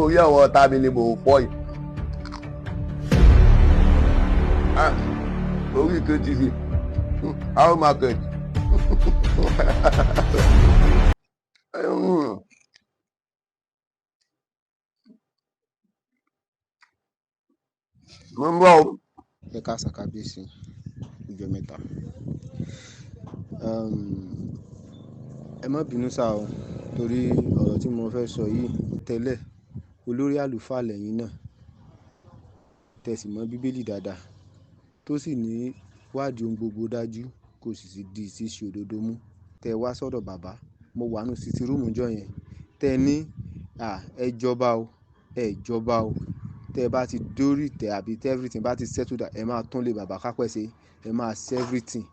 Orí àwọn ọ̀tá mi ni mò ń fọ́ yìí. Ah, orí KTV, how market. Mo ń bọ̀ o. Ẹ káàsán kábíyèsí, ìjọ mẹ́ta. Ẹ má bínú sá o, torí ọ̀rọ̀ tí mo fẹ́ sọ yìí tẹ́lẹ̀, olórí àlùfáà lẹ́yìn náà, tẹ́ sì mọ Bíbélì dáadáa, tó sì ní wádìí ohun gbogbo dájú, kò sì sì di ṣíṣe òdodo mú. Tẹ́ wá sọ́dọ̀ bàbá, mo wà nínú sitting room ńjọ́ yẹn, tẹ́ ní, à, ẹ jọba o, ẹ jọba o. Tẹ́ bá ti dórí ìtẹ́ àbí tẹ́ everything bá ti settle down, ẹ máa tún lé bàbá kápẹ́ ṣe, ẹ máa ṣe everything,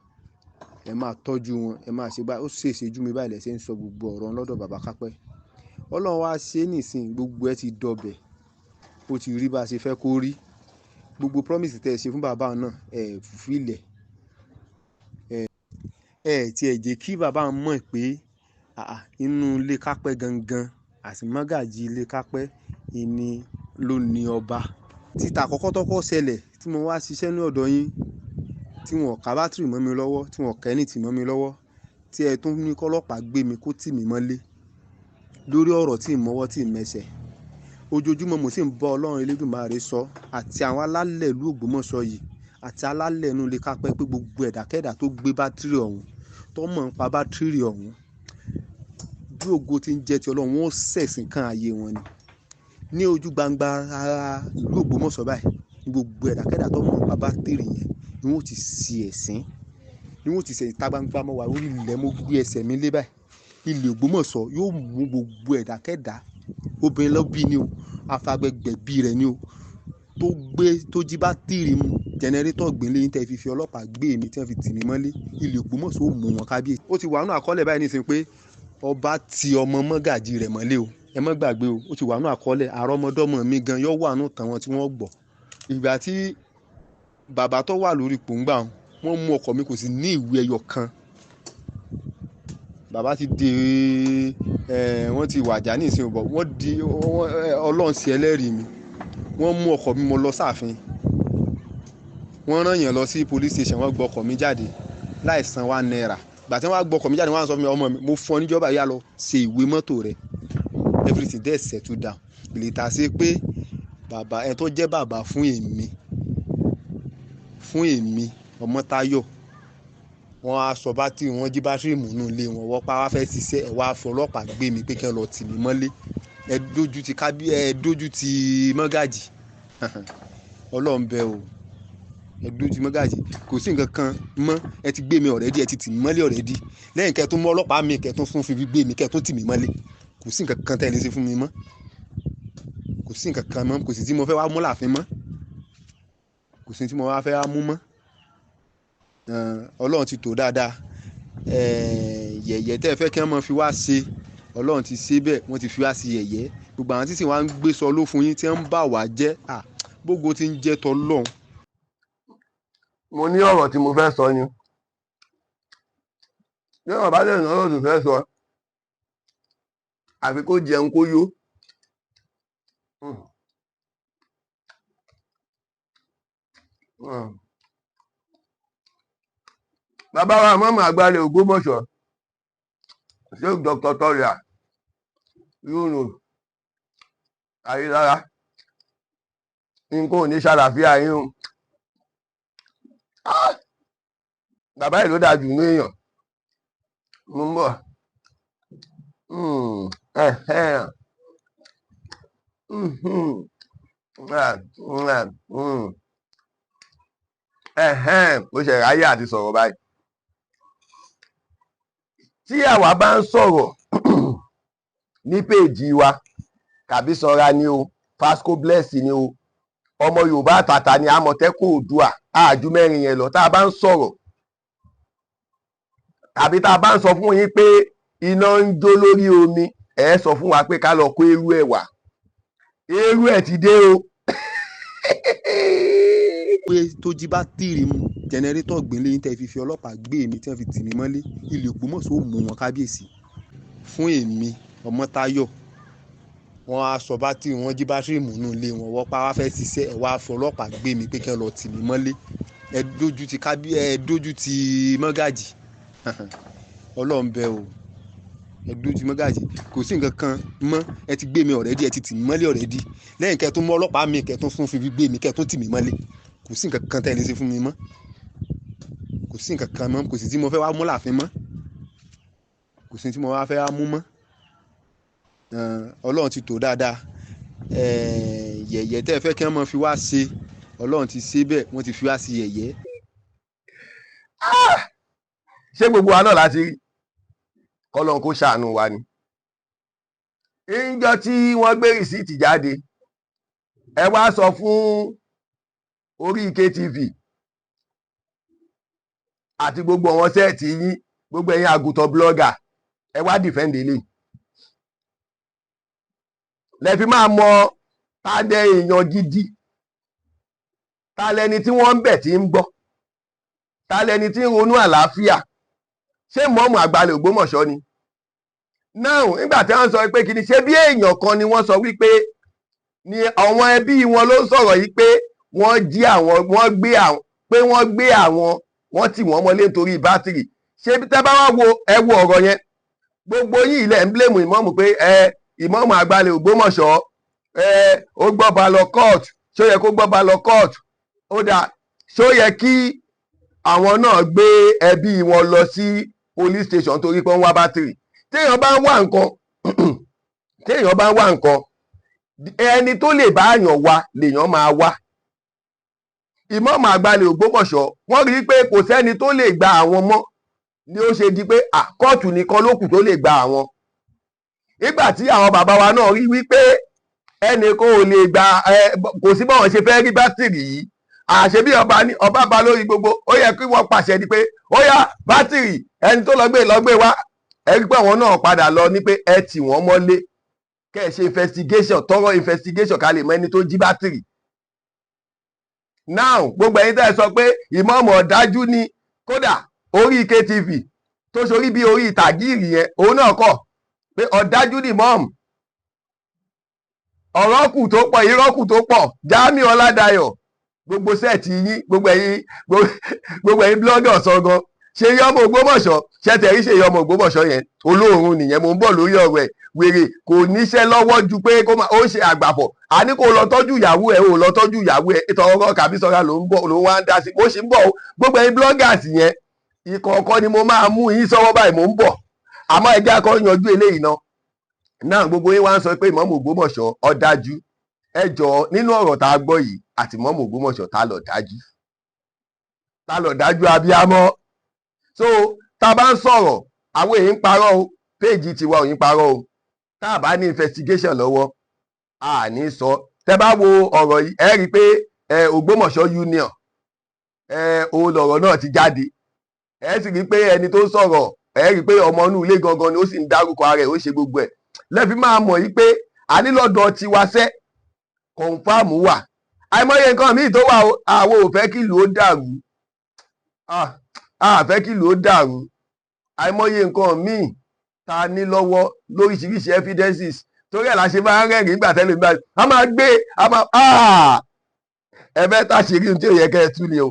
ẹ máa tọ́jú wọn, ẹ máa ṣe báyìí. Ó ṣe é ṣe jú mi báyìí lẹ ṣe ń sọ gbogbo ọ̀rọ̀ lọ́dọ̀ bàbá kápẹ́. Ọlọ́run wá ṣe é nísìnyí, gbogbo ẹ ti dọbẹ̀, ó ti rí bá ṣe fẹ́ kó rí. Gbogbo promise tẹ́ ẹ ṣe fún bàbá náà, ẹ fulfill ẹ̀. Ẹ tí ẹ jẹ́ kí bàbá mọ̀ pé, àà, inú ilé kápẹ́ gangan àti mọ́gàjí ilé kápẹ́ ìní ló ní ọba. Títa àkọ́kọ́ tó kọ́ ṣẹlẹ̀ tí mo wá ṣiṣẹ́ ní ọ̀dọ̀ yín, tí wọ́n ká bátìrì mọ́ mi lọ́wọ́, tí wọ́n kẹ́ ẹni tì mọ́ mi lọ́wọ́, tí ẹ tún ní kí ọlọ́pàá gbé mi kó tì mí mọ́lé lórí ọ̀rọ̀ tí ì mọ́wọ́ tí ì mẹsẹ̀. Ojoojúmọ́ mo sì ń bá Ọlọ́run Elédùmarè sọ àti àwọn alálẹ̀ ìlú Ògbómọ̀ṣọ́ yìí àti alálẹ̀ inú ilé kápẹ́ pé gbogbo ẹ̀dákẹ́dà tó gbé bátìrì ọ̀hún, tó mọ̀ ń pa bátìrì ọ̀hún, bí ògo ti ń jẹ́ ti Ọlọ́run, wọ́n ó ṣẹ̀sín kan ayé wọn ni. Ní ojú gbangba ara ìlú Ògbómọ̀ṣọ́ báyìí, gbogbo ẹ̀dákẹ́dà tó mọ̀ ń pa bátìrì yẹn ni wọ́n ti ṣe ẹ̀sín, ni wọ́n ti ṣe ìta gbangba mọ́ wa lórí ilẹ̀ mo gbé ẹsẹ̀ mi lé báyìí. Ilẹ̀ Ògbómọ̀ṣọ́ yóò mú gbogbo ẹ̀dákẹ́dà, obìnrin ló bí ni o, afagbẹ́gbẹ̀bí rẹ̀ ni o, tó gbé, tó jí bátìrì mu, jẹnẹrétọ̀ gbé lé yín tẹ́ fi fi ọlọ́pàá gbé mi tí wọ́n fi tì mí mọ́lé. Ilẹ̀ Ògbómọ̀ṣọ́ ó mú wọn kábíyèsí. Ó ti wà nínú àkọọ́lẹ̀ báyìí nísìnyí pé ọba ti ọmọ mọ́gàjí rẹ̀ mọ́lé o. Ẹ má gbàgbé o, ó ti wà nínú àkọọ́lẹ̀. Àrọ́mọdọ́mọ mi gan yóò wà nínú ìtàn wọn tí wọ́n gbọ́. Ìgbà tí bàbá tó wà lórí ipò ń gbà wọn, wọ́n mú ọkọ̀ mi kò sì ní ìwé ẹyọ kan. Bàbá ti di, wọ́n ti wàjà ní ìsìn bọ̀, wọ́n di, wọ́n, Ọlọ́run sí ẹlẹ́rìí mi. Wọ́n mú ọkọ̀ mi mo lọ sáàfin. Wọ́n rán yàn lọ sí police station, wọ́n gbọ́ ọkọ̀ mi jáde láì san ₦1. Ìgbà tí wọ́n wá gbọ́ ọkọ̀ mi jáde, wọ́n á sọ fún mi, ọmọ mi, mo fún ọ níjọba yá lọ ṣe ìwé mọ́tò rẹ. Everything there settle down. Ìlè sí pé bàbá ẹ tó jẹ́ bàbá fún èmi, Ọmọ́táyọ̀, wọ́n á sọ bátìrì, wọ́n jí bátìrì mú nínú ilé wọn, wọ́n pa wá fẹ́ ṣiṣẹ́, ẹ wá fọ ọlọ́pàá gbé mi pé kí wọ́n lọ tì mí mọ́lé. Ẹ dójú ti kábí, ẹ dójú ti mọ́gàjì. Ọlọ́run bẹ o. Ẹ dójú ti mọ́gàjì. Kò sí nǹkan kan mọ́. Ẹ ti gbé mi already, ẹ ti tì mí mọ́lé already. Lẹ́yìn kí ẹ tún mú ọlọ́pàá mi, kí ẹ tún fún fi gbé mi, kí ẹ tún tì mí mọ́lé. Kò sí nǹkan kan tẹ́ ẹ lè ṣe fún mi mọ́. Kò sí nǹkan kan mọ́. Kò sí tí mo fẹ́ wá mú láàfin mọ́. Kò sí tí mo wá fẹ́ wá mú mọ́. Ọlọ́run ti tò dáadáa. Yẹ̀yẹ́ tẹ́ ẹ fẹ́ kí wọ́n máa fi wá ṣe, Ọlọ́run ti ṣe bẹ́ẹ̀, wọ́n ti fi wá sí yẹ̀yẹ́. Gbogbo àwọn tí sì wá ń gbé sọ ló fún yín tí wọ́n ń bà wá jẹ́, à, bógo ti ń jẹ́ tọlọ́run. Mo ní ọ̀rọ̀ tí mo fẹ́ sọ ni. Bí ọ̀rọ̀ bá dẹ̀ ní ọ̀rọ̀ tó fẹ́ sọ, àfi kó jẹun kó yó. Bàbá wa mọ́mọ́ àgbàlẹ̀ Ògbómọ̀ṣọ́, Sheikh Dr. Toria Yunus Ayélára, nǹkan ò ní ṣàlàáfíà yín o. Ah! Bàbá yìí ló dáa jù ní èèyàn. Mo ń bọ̀. Ẹhẹ́n. Ẹhẹ́n. Mo ṣe ráyè àti sọ̀rọ̀ báyìí. Tí àwa bá ń sọ̀rọ̀ ní péèjì wa, tàbí sanra ni o, Fasco Bless ni o, ọmọ Yorùbá àtàtà ni, Àmọ̀tẹ́kùn Oòduà, àjù mẹ́rin yẹn lọ. Tá a bá ń sọ̀rọ̀ tàbí tá a bá ń sọ fún yín pé iná ń jó lórí omi, ẹ sọ fún wa pé ká lọ kó eérú ẹ̀ wá. Eérú ẹ̀ ti dé o. Pé tó jí bátìrì mu, jẹnẹrétọ̀ gbé lé yín tẹ́ fi fi ọlọ́pàá gbé mi tí wọ́n fi tì mí mọ́lé. Ilẹ̀ Ògbómọ̀ṣọ́ ó mú wọn kábíyèsí. Fún èmi Ọmọ́táyọ̀, wọ́n á sọ bátìrì, wọ́n jí bátìrì mú nínú ilé wọn, wọ́n pa wá fẹ́ ṣiṣẹ́, ẹ̀ wá fọlọ́pàá gbé mi pé kí wọ́n lọ tì mí mọ́lé. Ẹ dójú ti kábí, ẹ dójú ti mọ́gàjì. Ọlọ́run bẹ o, ẹ dójú ti mọ́gàjì. Kò sí nǹkan kan mọ́, ẹ ti gbé mi already, ẹ ti tì mí mọ́lé already. Lẹ́yìn kẹ́ tó mú ọlọ́pàá mi, kẹ́ tó fún fi gbé mi, kẹ́ tó tì mí mọ́lé. Kò sí nǹkan kan tẹ́ ẹ lè ṣe fún mi mọ́, kò sí nǹkan kan mọ́. Kò sí tí mo fẹ́ wá mú láàfin mọ́, kò sí tí mo wá fẹ́ wá mú mọ́. Ọlọ́run ti tò dáadáa. Yẹ̀yẹ́ tẹ́ ẹ fẹ́ kí wọ́n máa fi wá ṣe, Ọlọ́run ti ṣe bẹ́ẹ̀, wọ́n ti fi wá sí yẹ̀yẹ́. Ṣé gbogbo wa náà láti rí kọ́lọ́n kó ṣàánú wa ni? Ìjọ tí wọ́n gbé receipt jáde, ẹ wá sọ fún orí KTV àti gbogbo àwọn set yín, gbogbo ẹ̀yin àgùntàn blogger, ẹ wá defend eléyìí. Lẹ fi máa mọ ta dẹ èèyàn gidi, ta lẹni tí wọ́n ń bẹ̀ tí ń gbọ́, ta lẹni tí ń ronú àlàáfíà. Ṣé mọ́mù àgbàlẹ̀ Ògbómọ̀ṣọ́ ni? Now, nígbà tí wọ́n sọ pé kí ni, ṣé bí èèyàn kan ni wọ́n sọ wípé ni àwọn ẹbí wọn ló sọ̀rọ̀ yìí pé wọ́n jí àwọn, wọ́n gbé àwọn, pé wọ́n gbé àwọn, wọ́n tì wọ́n mọ́lé nítorí bátìrì. Ṣé tẹ́ bá wá wo, ẹ wo ọ̀rọ̀ yẹn, gbogbo yìí ilẹ̀ ń blame ìmọ̀ọ́mù pé ẹ ìmọ̀ọ́mù àgbàlẹ̀ Ògbómọ̀ṣọ́, ẹ ó gbọ́ba lọ court. Ṣó yẹ kó gbọ́ba lọ court? Ó dà, ṣó yẹ kí àwọn náà gbé ẹbí wọn lọ sí police station torí pé wọ́n wá bátìrì? Téèyàn bá ń wá nǹkan, téèyàn bá ń wá nǹkan, ẹni tó lè bá àyàn wá lèèyàn máa wá. Ìmọ̀ọ́mù àgbàlẹ̀ Ògbómọ̀ṣọ́, wọ́n rí i pé kò sẹ́ni tó lè gba àwọn mọ́, ni ó ṣe di pé kóòtù nìkan ló kù tó lè gba àwọn. Nígbà tí àwọn bàbá wa náà rí wípé ẹnì kò lè gba ẹ, kò sí báwọn ṣe fẹ́ rí bátìrì yìí, àṣẹ bí ọba ní ọba bá lórí gbogbo, ó yẹ kí wọ́n pàṣẹ ni pé ó yá, bátìrì, ẹni tó lọ gbé, lọ gbé wá. Ẹ rí pé àwọn náà padà lọ ní pé ẹ tì wọ́n mọ́lé, kẹ́ ẹ ṣe investigation, thorough investigation, ká lè mọ ẹni tó jí bátìrì. Now, gbogbo ẹ̀yin tẹ́ ẹ sọ pé ìmọ̀ọ́mù ọ̀dájú ni, kódà orí KTV tó ṣorí bí orí ìtàgìrì yẹn, òun náà kọ̀ pé ọ̀dájú ni ìmọ̀ọ́mù. Ọ̀rọ̀ kù tó pọ̀, irọ́ kù tó pọ̀. Jamiu Ọládayọ̀, gbogbo set yín, gbogbo ẹ̀yin blogger ọ̀sán gan, ṣe yí ọmọ Ògbómọ̀ṣọ́ ṣẹtẹ̀rí, ṣe yí ọmọ Ògbómọ̀ṣọ́ yẹn, olóòórùn nìyẹn. Mò ń bọ̀ lórí ọ̀rọ̀ ẹ̀. Wèrè kò níṣẹ́ lọ́wọ́ ju pé kó máa ó ṣe àgbàfọ̀. Àní kó lọ tọ́jú ìyàwó ẹ̀, ò lọ tọ́jú ìyàwó ẹ̀. Ìtọ̀rọ̀ Kàbísọ́ra ló ń bọ̀, ló wá ń dá sí. Mo ṣì ń bọ̀ o. Gbogbo ẹ̀yin bloggers yẹn, ìkọ̀ọ̀kan ni mo máa mú yín sọ́wọ́ báyìí. Mò ń bọ̀, àmọ́ ẹ jẹ́ akọ́ yanjú eléyìí náà. Náà gbogbo yín wá ń sọ pé ìmọ̀ọ́mù Ògbómọ̀ṣọ́ ọ̀dájú. Ẹ jọ̀ọ́, nínú ọ̀rọ̀ tá a gbọ́ yìí àti ìmọ̀ọ́mù Ògbómọ̀ṣọ́, tá lọ dájú? Tá lọ dájú abiyamọ? So tá a bá ń sọ̀rọ̀, àwọn èyí ń parọ́ o, péèjì tiwa ò ń parọ́ o. Tá a bá ní investigation lọ́wọ́, a ní sọ. Tẹ́ bá wo ọ̀rọ̀ yìí, ẹ rí i pé ẹ Ògbómọ̀ṣọ́ Union, ẹ òun lọ̀rọ̀ náà ti jáde. Ẹ sì rí i pé ẹni tó ń sọ̀rọ̀, ẹ rí i pé ọmọ inú ilé gangan ni, ó sì ń dárúkọ ara ẹ̀, ó ṣe gbogbo ẹ̀. Lẹ́fi máa mọ̀ yìí pé a ní lọ́dọ̀ tiwa sẹ́, confirm wà. Àìmọye nǹkan míì tó wà o. Àwọn ò fẹ́ kí ìlú ó dàrú, a fẹ́ kí ìlú ó dàrú. Àìmọye nǹkan míì tá a ní lọ́wọ́ lóríṣiríṣi evidences, torí ẹ̀ la ṣe máa ń rẹ́rìn nígbà tẹ́lẹ̀ nígbà a máa gbé a máa ẹ fẹ́ tàṣírí ohun tí ò yẹ kẹ́ ẹ tú ni o.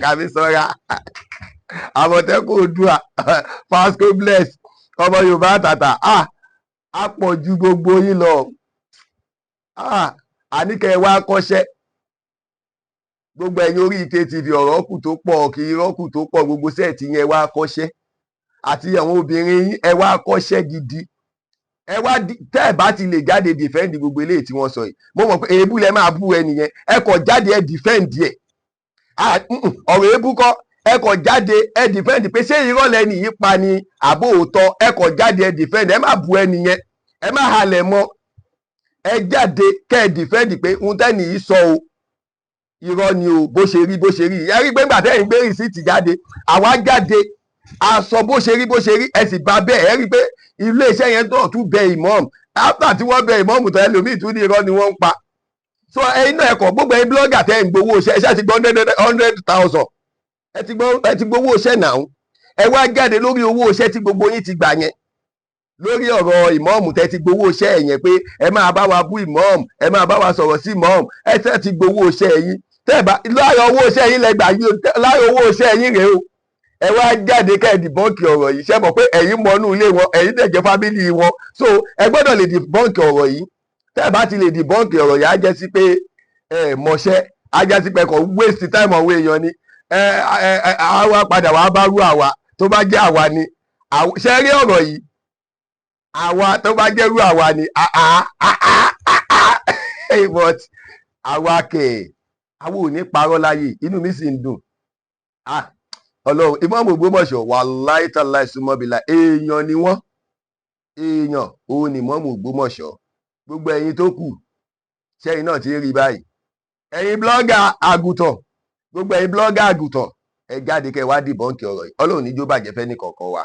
Kàbí sọ́ra, Àmọ̀tẹ́kùn Oòduà, Pasco Bless, ọmọ Yorùbá àtàtà, á pọ̀ ju gbogbo yín lọ. Àníkẹ́ wá kọ́ṣẹ́. Gbogbo ẹ̀yin orí KTV, ọ̀rọ̀ kù tó pọ̀, kí irọ́ kù tó pọ̀. Gbogbo set yẹn, wá kọ́ṣẹ́, àti àwọn obìnrin yín, ẹ wá kọ́ṣẹ́ gidi. Ẹ wá tẹ́ ẹ bá ti lè jáde defend gbogbo eléyìí tí wọ́n sọ yìí, mo mọ̀ pé èébú lẹ máa bú ẹ nìyẹn. Ẹ kọ̀ jáde, ẹ defend ẹ̀. Ọ̀rọ̀ èébú kọ́. Ẹ kọ̀ jáde, ẹ defend pé ṣé irọ́ lẹni yìí pa ni àbó òótọ́. Ẹ kọ̀ jáde, ẹ defend. Ẹ má bú ẹ nìyẹn, ẹ má halẹ̀ mọ́. Ẹ jáde kẹ́ ẹ defend pé ohun tẹ́ni yìí sọ o, irọ́ ni o, bó ṣe rí, bó ṣe rí. Ẹ rí pé ńgbà tẹ́yìn gbé receipt jáde, àwa jáde, a sọ bó ṣe rí, bó ṣe rí, ẹ sì bá bẹ́ẹ̀. Ẹ rí pé iléeṣẹ́ yẹn tó tún bẹ ìmọ̀ọ́mù. After tí wọ́n bẹ ìmọ̀ọ́mù tó, ẹlòmíì tún ní irọ́ ni wọ́n ń pa. So ẹ̀yin náà, ẹ̀kọ́ gbogbo ẹ̀yin blogger tẹ́ ń gbowó iṣẹ́, iṣẹ́ ti gbọ́ 100,000, ẹ ti gbọ́, ẹ ti gbowó iṣẹ́ náà. Ẹ wá jáde lórí owó iṣẹ́ tí gbogbo yín ti gbà yẹn, lórí ọ̀rọ̀ ìmọ̀ọ́mù tẹ́ ti gbowó iṣẹ́ ẹ̀ yẹn, pé ẹ máa bá wa bú ìmọ̀ọ́mù, ẹ máa bá wa sọ̀rọ̀ sí ìmọ̀ọ́mù. Ẹ tẹ́ ti gbowó iṣẹ́ yín, tẹ́ ẹ bá láyọ̀ owó iṣẹ́ yín lẹ́gbàá yín, láyọ̀ owó iṣẹ́ yín rèé o. Ẹ wá jáde kẹ́ ẹ debunk ọ̀rọ̀ yìí. Ṣé mọ̀ pé ẹ̀yin mọnú ilé wọn, ẹ̀yin dẹ̀ jẹ́ family wọn, so ẹ gbọ́dọ̀ lè debunk ọ̀rọ̀ yìí. Tẹ́ ẹ bá ti lè debunk ọ̀rọ̀ yìí, á jẹ́ sí pé ẹ mọṣẹ́, á jẹ́ sí pé kò waste time àwọn èèyàn ni. Ẹ ẹ ẹ àwa padà wàá bá rú àwa tó bá jẹ́ àwa ni ṣe rí ọ̀rọ̀ yìí, àwa tó bá jẹ́ rú àwa ni àá àá àá, but àwa kẹ̀, àwa ò ní parọ́ láyè. Inú mi sì ń dùn. Ah, Ọlọ́run, Ìmáàmù Ògbómọ̀ṣọ́, wàláì tàláì súnmọ́bìlà, èèyàn ni wọ́n, èèyàn òun ni Ìmáàmù Ògbómọ̀ṣọ́. Gbogbo ẹ̀yin tó kù, sẹ́yìn náà ti ń rí báyìí, ẹ̀yin blogger àgùntàn, gbogbo ẹ̀yin blogger àgùntàn, ẹ jáde kẹ́ wá debunk ọ̀rọ̀ yìí. Ọlọ́run níjó bàjẹ́ fẹ́ ní kọ̀ọ̀kan wa.